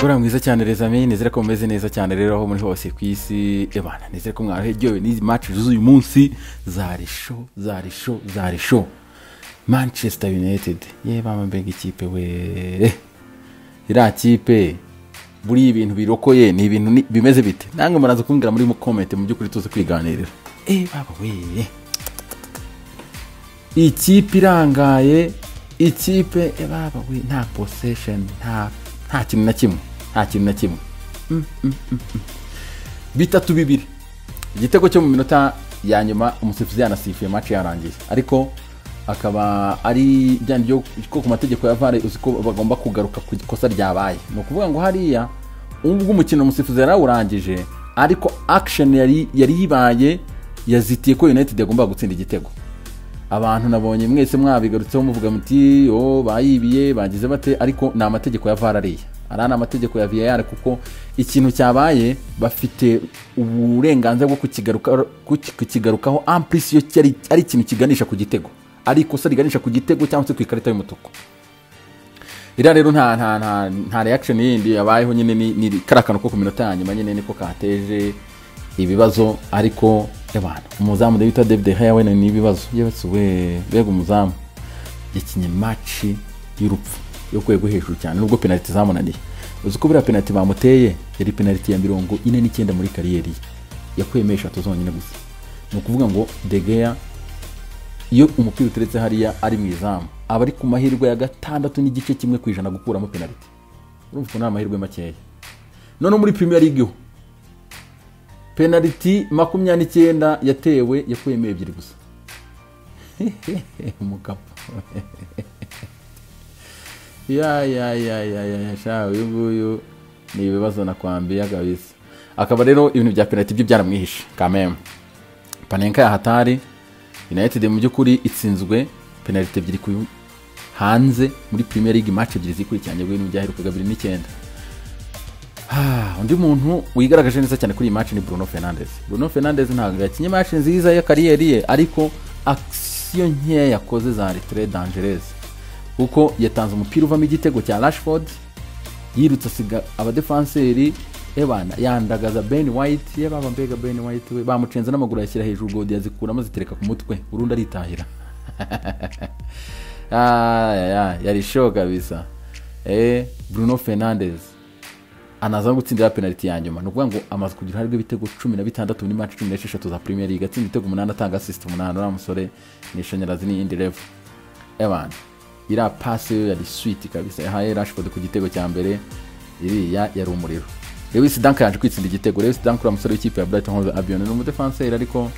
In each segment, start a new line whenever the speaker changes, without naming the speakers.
Umugoroba mwiza cyane, les amis. Nizere ko mumeze neza cyane rero aho muri hose ku isi. Ebana, nizere ko mwaryohewe n'izi match z'uyu munsi. Zari show, zari show, zari show. Manchester United, ye bama, mbega ikipe we! Iriya kipe buriya ibintu birokoye ni ibintu bimeze bite? Namwe muraza kumbwira muri mu comment, mu by'ukuri tuze kwiganirira. Eh baba we, ikipe irangaye, ikipe, eh baba we, nta possession, nta kintu na kimwe, nta kintu na kimwe. 3-2, igitego cyo mu minota ya nyuma, umusifuzi yanasifuye match yarangiye, ariko akaba ari bya byo ko ku mategeko ya VAR uzi ko bagomba kugaruka ku ikosa ryabaye. Ni ukuvuga ngo hariya ubwo umukino umusifuzi yarawurangije, ariko action yari yibaye yazitiye ko United yagombaga gutsinda igitego. Abantu nabonye mwese mwabigarutseho muvuga muti: "Oh, bayibiye, bagize bate?" Ariko ni amategeko ya VAR ariya, ariya ni amategeko ya VAR, kuko ikintu cyabaye bafite uburenganzira bwo kukigarukaho, en plus iyo cyari ari ikintu kiganisha ku gitego, ari ikosa riganisha ku gitego cyangwa se ku ikarita y'umutuku. Iriya rero nta reaction yindi yabayeho nyine, ni kariya kantu ko ku minota ya nyuma nyine niko kateje ibibazo. Ariko ebana, umuzamu bita David De Gea we ni ibibazo yewe we, mbega umuzamu! Yakinye match y'urupfu yo kwego hejuru cyane, nubwo penalty zamunaniye. Uzi ko buriya penalty bamuteye yari penalty ya 49 muri carrière ye, yakuyemo eshatu zonyine gusa. Ni ukuvuga ngo De Gea iyo umupira uteretse hariya ari mu izamu, aba ari ku mahirwe ya 6.1% gukuramo penalty. Urumva ko ni amahirwe makeya. Noneho muri Premier League ho, penalty 29 yatewe, yakuyemo ebyiri gusa. Umugabo ya ya ya ya ya ya, sha, uyu nguyu ni ibibazo nakwambiya kabisa. Akaba rero ibintu bya penalty byo byaramwihishe kameme. Panenka ya hatari. United mu by'ukuri itsinzwe penalty ebyiri ku hanze muri Premier League match ebyiri zikurikiranye, ibintu byaherukaga 2009. Ah, undi muntu wigaragaje neza cyane kuri iyi match ni Bruno Fernandes. Bruno Fernandes ntabwo yakinye match nziza ya carrière ye, ariko action nkeya yakoze zari très dangereuse, kuko yatanze umupira uvamo igitego cya Rashford, yirutse asiga abadefanseri, ebana yandagaza Ben White. Ye baba, mbega Ben White we! Bamucenze n'amaguru ayashyira hejuru, godi yazikuramo zitereka ku mutwe, urundi aritahira. Ah, ya, ya, yari show kabisa. Bruno Fernandes anaza no gutsindira penalty ya nyuma. Ni ukuvuga ngo amaze kugira uruhare rw'ibitego 16 muri match 16 za Premier League, atsinda ibitego 8, atanga assist 8. Uriya musore ni ishanyarazi n'iyindi level. Ebana, iriya passe yo yari sweet kabisa, yahaye Rashford ku gitego cya mbere, iriya yari umuriro. Lewis Dunk yaje kwitsinda igitego. Lewis Dunk, uriya musore w'ikipe ya Brighton Hove Albion, ni umudefanseri, ariko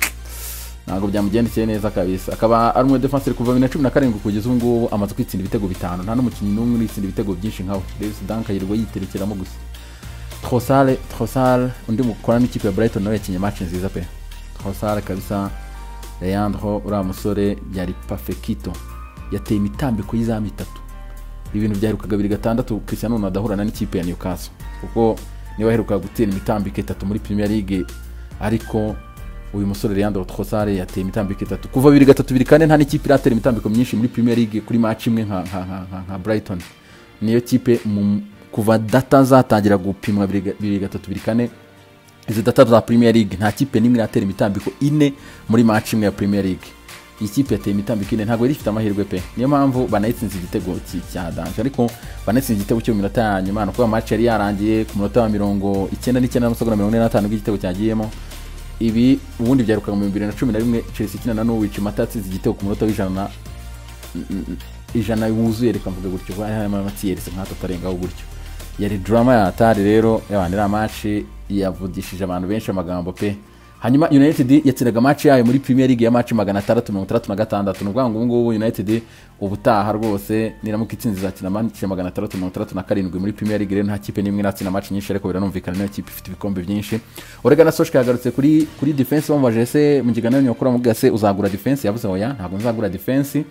ntabwo byamugendekeye neza kabisa. Akaba ari umudefanseri kuva 2017 kugeza ubu ngubu, amaze kwitsinda ibitego bitanu. Nta n'umukinnyi n'umwe uritsinda ibitego byinshi nkawe. Lewis Dunk yirirwa yiterekeramo gusa. Trossard, Trossard, undi mukora n'ikipe ya Brighton, nawe yakinye match nziza pe. Trossard kabisa, Leandro, uriya musore yari perfecto, yateye imitambiko y'izamu itatu, ibintu byaherukaga 2006 Cristiano Ronaldo ahurana n'ikipe ya Newcastle, kuko niwe aheruka gutera imitambiko itatu muri Premier League. Ariko uyu musore Leandro Trossard yateye imitambiko itatu. Kuva 2003 2004 nta n'ikipe iratera imitambiko myinshi muri Premier League kuri match imwe nka Brighton. Niyo kipe kuva data zatangira gupimwa 2003 2004, izi data za Premier League, nta kipe n'imwe iratera imitambiko ine muri match imwe ya Premier League. Iyi kipe yateye imitambiko ine, ntabwo yari ifite amahirwe pe, niyo mpamvu banayitsinze igitego cya danger. Ariko banayitsinze igitego cyo mu minota ya nyuma, ni ukuvuga match yari yarangiye ku munota wa 99 n'amasegonda 45 igitego cyagiyemo. Ibi ubundi byarukaga mu 2011, Chelsea ikina na Norwich, Mata yatsinze igitego ku munota w'ijana ijana wuzuye, reka mvuge gutyo, hari harimo amatiyerese nk'atatu arengaho gutyo. Yari drama ya hatari rero y'abantu. Iriya match yavugishije abantu benshi amagambo pe. Hanyuma United yatsindaga match yayo muri Premier League ya match 666. Ni ukuvuga ngo ubu ngubu United ubutaha rwose niramuka itsinze izakina match 667 muri Premier League. Rero nta kipe n'imwe iratsinda match nyinshi, ariko biranumvikana, niyo kipe ifite ibikombe byinshi. Ole Gunnar Solskjaer yagarutse kuri defense. Bamubajije se mu kiganiro nyakuri, amubwira: "Se uzagura defense?" Yavuze: "Oya, ntabwo nzagura defense,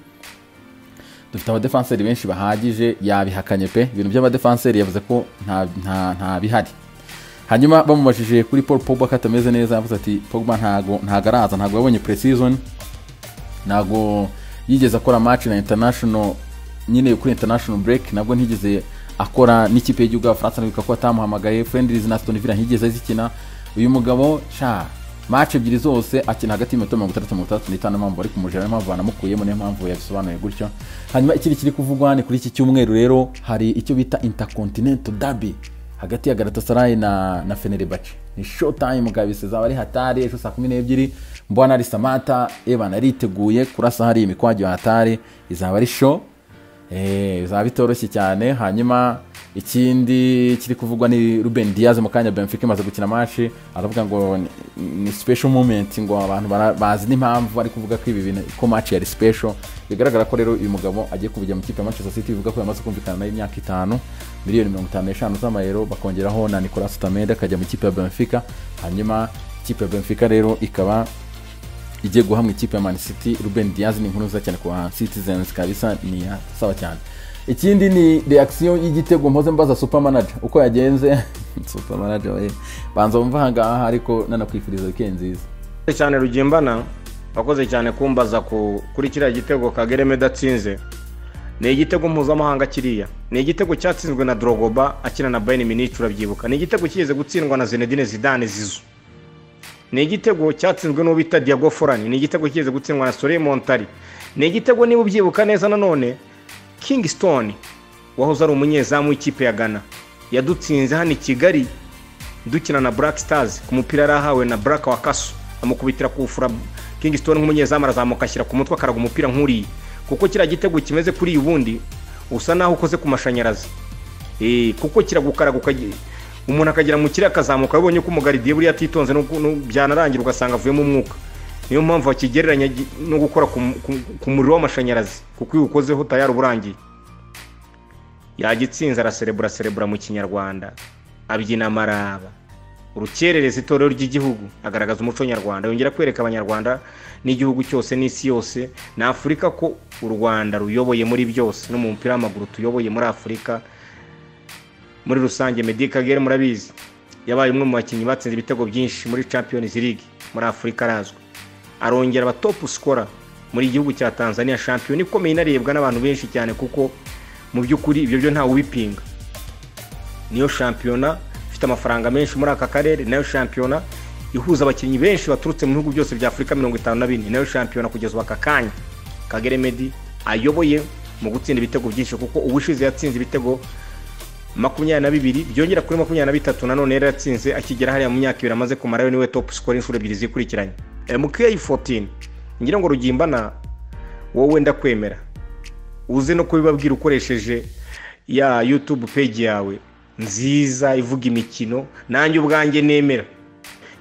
dufite abadefanseri benshi bahagije." Yabihakanye pe, ibintu by'abadefanseri yavuze ko nta bihari. Hanyuma bamubajije kuri Paul Pogba ko atameze neza, yavuze ati: "Pogba ntago araza, ntago yabonye pre-season, ntago yigeze akora match na international nyine kuri international break, nabwo ntigeze Akora n'ikipe y'igihugu y'Abafaransa, nibuka ko atamuhamagaye. Friendlies na Aston Villa ntiyigeze azikina. Uyu mugabo sha, match ebyiri zose akina hagati y'iminota 60 65. Mpamvu bari kumujera, niyo mpamvu banamukuyemo, niyo mpamvu yabisobanuye gutyo. Hanyuma ikindi kiri kuvugwa ni kuri iki cyumweru rero, hari icyo bita Intercontinental Derby hagati ya Galatasaray na Fenerbahce. Ni show time kabisa, zaba ari hatari ejo saa 12. Mbwana Ally Samatta ebana ariteguye kurasa hari imikwaju ya hatari, izaba ari show, bizaba bitoroshye cyane. Hanyuma ikindi kiri kuvugwa ni Ruben Diaz. Mu kanya Benfica imaze gukina match, aravuga ngo ni special moment, ngo abantu bazi n'impamvu ari kuvuga ko ibi bintu, ko match yari special. Bigaragara ko rero uyu mugabo agiye kujya mu kipe ya Manchester City. Bivuga ko yamaze kumvikana nayo imyaka 5, miliyoni 55 z'amayero, bakongeraho na Nicolas Otamendi akajya mu kipe ya Benfica. Hanyuma ikipe ya Benfica rero ikaba igiye guhamwa ikipe ya Man City Ruben Diaz. Ni inkuru nziza cyane ku ba Citizens kabisa, ni ya sawa cyane. Ikindi ni reaction y'igitego mpoze mbaza Super Manager uko yagenze. Super Manager we, banza wumva aha ngaha, ariko nanakwifuriza weekend nziza.
Cyane Rugimbana, wakoze cyane kumbaza kuri kiriya gitego Kagere Meddie atsinze. Ni igitego mpuzamahanga kiriya, ni igitego cyatsinzwe na Drogba akina na Bayern Munich, urabyibuka. Ni igitego kigeze gutsindwa na Zinedine Zidane, Zizou. Ni igitego cyatsinzwe n'uwo bita Diego Forlan. Ni igitego kigeze gutsindwa na Sulley Muntari. Ni igitego, niba ubyibuka neza nanone, Kingston wahoze ari umunyezamu w'ikipe ya Ghana yadutsinze hano i Kigali dukina na Black Stars, ku mupira yari ahawe na Black Wakaso, amukubitira kufura. Kingston nk'umunyezamu arazamuka, ashyira ku mutwe, akaraga umupira nk'uriya, kuko kiriya gitego kimeze kuri iyi ubundi usa naho ukoze ku mashanyarazi, kuko kiragukaraga umuntu akagera mu kirere akazamuka. Ubonye ko umugaridiye buriya atitonze byanarangira ugasanga avuyemo umwuka. Niyo mpamvu bakigereranya no gukora ku muriro w'amashanyarazi, kuko iyo ukozeho tayari uba urangiye. Yagitsinze, araserebura, serebura mu Kinyarwanda, abyina amaraba, urukerereza, itorero ry'igihugu, agaragaza umuco nyarwanda, yongera kwereka Abanyarwanda n'igihugu cyose n'isi yose na Afurika ko u Rwanda ruyoboye muri byose, no mu mupira w'amaguru tuyoboye muri Afurika muri rusange. Meddie Kagere murabizi yabaye umwe mu bakinnyi batsinze ibitego byinshi muri Champions League muri Afurika, arazwi. Arongera aba top scorer muri gihugu cya Tanzania, shampiyona ikomeye inarebwa n'abantu benshi cyane, kuko mu by'ukuri ibyo byo ntawe ubipinga. Niyo shampiyona ifite amafaranga menshi muri aka karere, nayo shampiyona ihuza abakinnyi benshi baturutse mu bihugu byose bya Afurika 54, nayo shampiyona kugeza ubu aka kanya Kagere Meddie ayoboye mu gutsinda ibitego byinshi, kuko ubushize yatsinze ibitego 22 byongera kuri 23 nanone yari yatsinze akigera hariya. Mu myaka 2 amaze kumarayo, niwe top scorer inshuro ebyiri zikurikiranye. MK14, ngira ngo Rugimbana wowe ndakwemera, uze no kubibabwira ukoresheje ya YouTube page yawe nziza ivuga imikino nanjye ubwanjye nemera,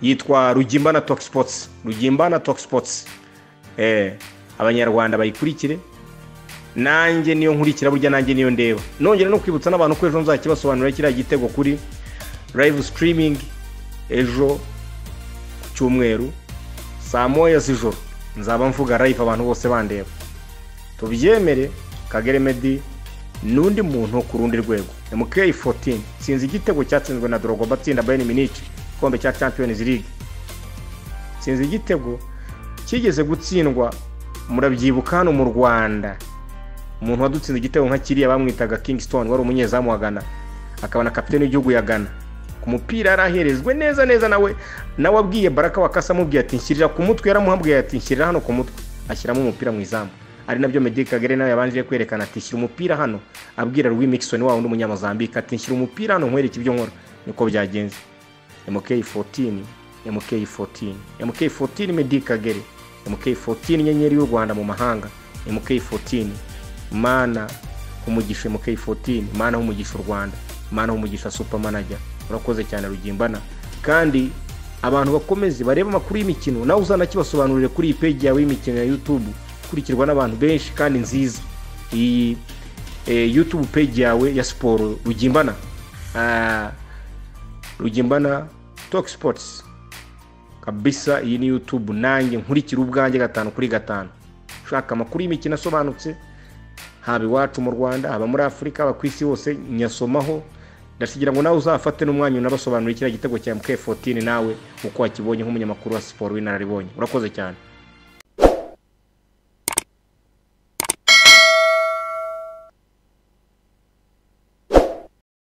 yitwa Rugimbana Talk Sports. Rugimbana Talk Sports, Abanyarwanda bayikurikire, nanjye niyo nkurikira, burya nanjye niyo ndeba. Nongera no kwibutsa n'abantu ko ejo nzakibasobanurira kiriya gitego kuri live streaming ejo ku cyumweru saa 1 z'ijoro, nzaba mvuga live abantu bose bandeba. Tubyemere, Kagere Meddie n'undi muntu ku rundi rwego. MK14 tsinze igitego cyatsinzwe na Drogba atsinda Bayern Munich igikombe cya Champions League. Tsinze igitego kigeze gutsindwa, murabyibuka, hano mu Rwanda umuntu wadutsinze igitego nka kiriya bamwitaga Kingston, wari umunyezamu wa Ghana akaba na kapiteni w'igihugu ya Ghana, ku mupira yaraherejwe neza neza nawe abwiye Baraka Wakasa, amubwiye ati "Nshyirira ku mutwe." Yaramuhabwiye ati "Nshyirira hano ku mutwe," ashyiramo umupira mu izamu. Ari nabyo Meddie Kagere nawe yabanje kwerekana ati "Shyira umupira hano," abwira Louis Mixon wa wundi umunyamozambique ati "Nshyira umupira hano nkwereke ibyo nkora." Niko byagenze. MK14, MK14, MK14, Meddie Kagere, MK14, inyenyeri y'u Rwanda mu mahanga. MK14, Mana umugisha MK14, Mana umugisha u Rwanda, Mana umugisha Super Manager. Urakoze cyane Rugimbana, kandi abantu bakomeze barebe amakuru y'imikino, nawe uzanakibasobanurire kuri iyi page yawe y'imikino ya YouTube ikurikirwa n'abantu benshi kandi nziza, iyi YouTube page yawe ya siporo, Rugimbana, Rugimbana Talk Sports kabisa. Iyi ni YouTube nanjye nkurikira ubwanjye gatanu kuri gatanu, ushaka amakuru y'imikino asobanutse, haba iwacu mu Rwanda, haba muri Afurika, haba ku isi hose, nyasomaho. Ndasigira ngo nawe uzafate n'umwanya unabasobanurire kiriya gitego cya MK14 nawe uko wakibonye nk'umunyamakuru wa siporo w'inararibonye. Urakoze cyane.